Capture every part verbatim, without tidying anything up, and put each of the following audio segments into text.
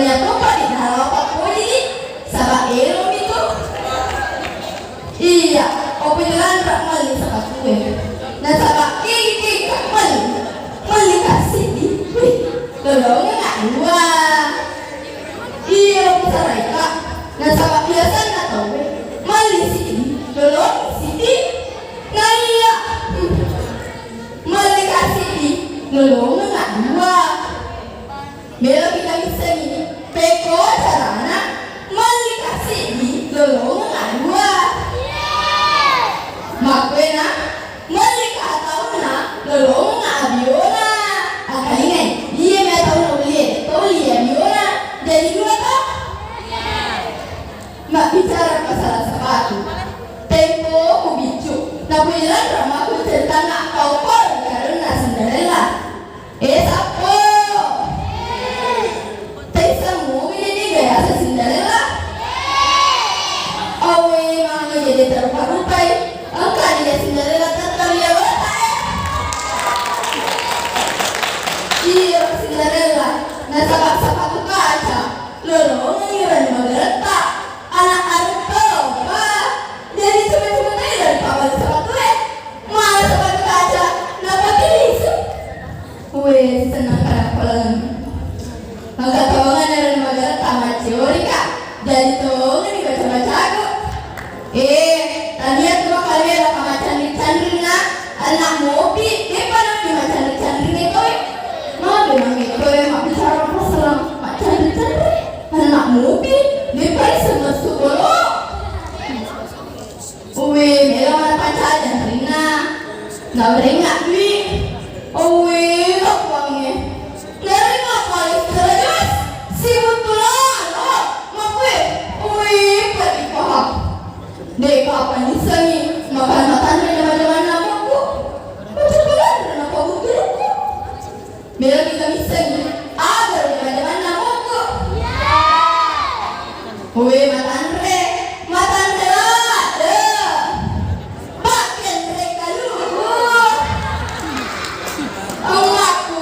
Topa di nalawa pappoji di, saba' ero mi tu. Iya, opi lanra' melli sapatue. Nasaba' kiki-kiki melli. Melli kasi di. Wih, lolongeng dua. Iya, opi saraika. Nasaba' biasanna tauwe melli sidi, lolongeng sidi. Na iya. Melli kasi di, lolongeng dua. Melo kita missengi, pekko carana melli kasi di, lolongeng dua. Makkuena, melli ka atauna, lolongeng abiona. Akalingai, iya mi atauna ulie, toli abiona. Jadi dua to? Mabbicara masalah sepatu. Tempo ku biccu, napuji lanra' makku ceritanna kau kor karenna Cinderella. Eh, sappo. Taisseng muwi jadi gayasa Cinderella. Awe, magi jadi terupa-rupai. Engka dia Cinderella tetap dia wata, eh. Iya, Cinderella. Nasaba' sepatu kaca. Lolongengi rani magaretta. Ana' aretta lopa. Jadi cuma-cuma tadi dari pabali sepatu, eh. Mana sepatu kaca? Napake lisu. Weh, senang pada palang. Maka tawangan dari negara tamat teori, Kak. Jadi tongeng dibaca-bacaku. Eh, tania tu makalia la pamacanri-canrinna. Anak mopi, dia pada dimacanri-canrinna itu, eh. Mau dia mami itu, eh, mak bicara masalah macanri-canri. Anak mopi, dia pada semua sekolah. Uwi, melo mana pancaji anrinna. Nawerengnga dui. Uwi, lokkuangnge. Nawerengnga kuali terus. Sibuttu lalo. Makkue. Uwi, padi paha. Deka apa nisangi. Makan matanre jama-jamanna makku. Macam mana nak pabukti aku? Melo kita missengi, aga ro jama-jamanna mokko? Uwe, matanre, matanre ladde. Pakkenre kaluku. Ammakku,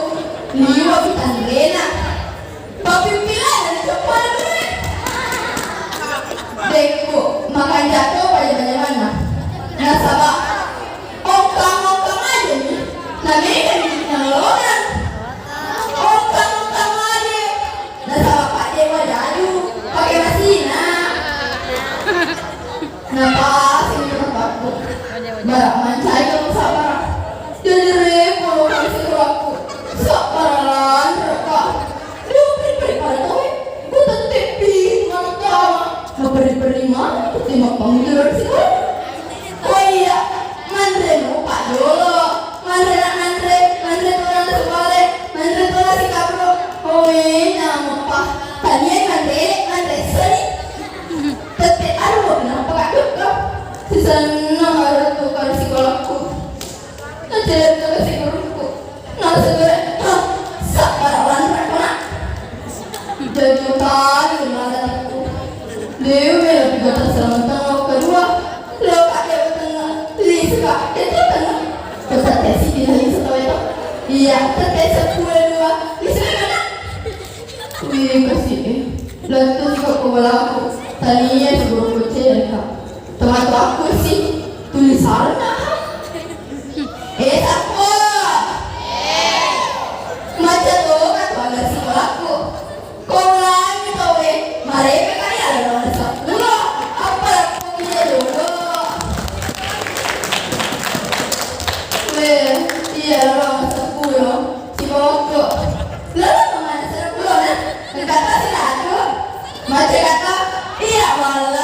liwa pitanrena. Pappippilana ni coppana bere. Dekku, makanja to pa jama-jamanna. Nasaba ongkang-ongkang aja ni, namega ni nalolongang. Ongkang-ongkang aja, nasaba pa dewa jaju, pake masina. Napasini bapakku. Bara mancai ko sabara. Jadi repo lo kan sekolahku. Sabara lanre ka. Lu peri-peri pada tau, eh. Ku tette pi mana tama. Maperi-peri mana ku terima panggilan sekolah. Oh iya, manre mopa jolo. Manre nak manre, manre tona sekolah, manre tona sikapro. Oh iya, mopa. Tania manre, manre seni. Tette arung, kenapa kak dukka? Sisenna harus tukar sekolahku. Nacerita ke si gurukku. Nasegere, hah, sabbara lanre kona. Jadi tadi mata aku. Dewe lebih gata selama tengah kedua. Lo kak dewe tengah, lisu kak dewe tengah. Kota tesi di lisu tahu itu. Iya, tete sepuluh dua. Lisu mana? Wih, kasih, eh. Lettu siko ko bolaku. Tania si gurukku cerita. Tomatoakku si tulisanna. Eh, sappo. Maca to ka tuanga sikolakku. Ko ulangi to we, mareka kali ada nomor sepuluh. Apa ko bisa dulu? Weh, iya, nomor sepuluh. Siboko. Lalu mana sepuluh, nah? Kata si aku. Maca kata, iya, malah.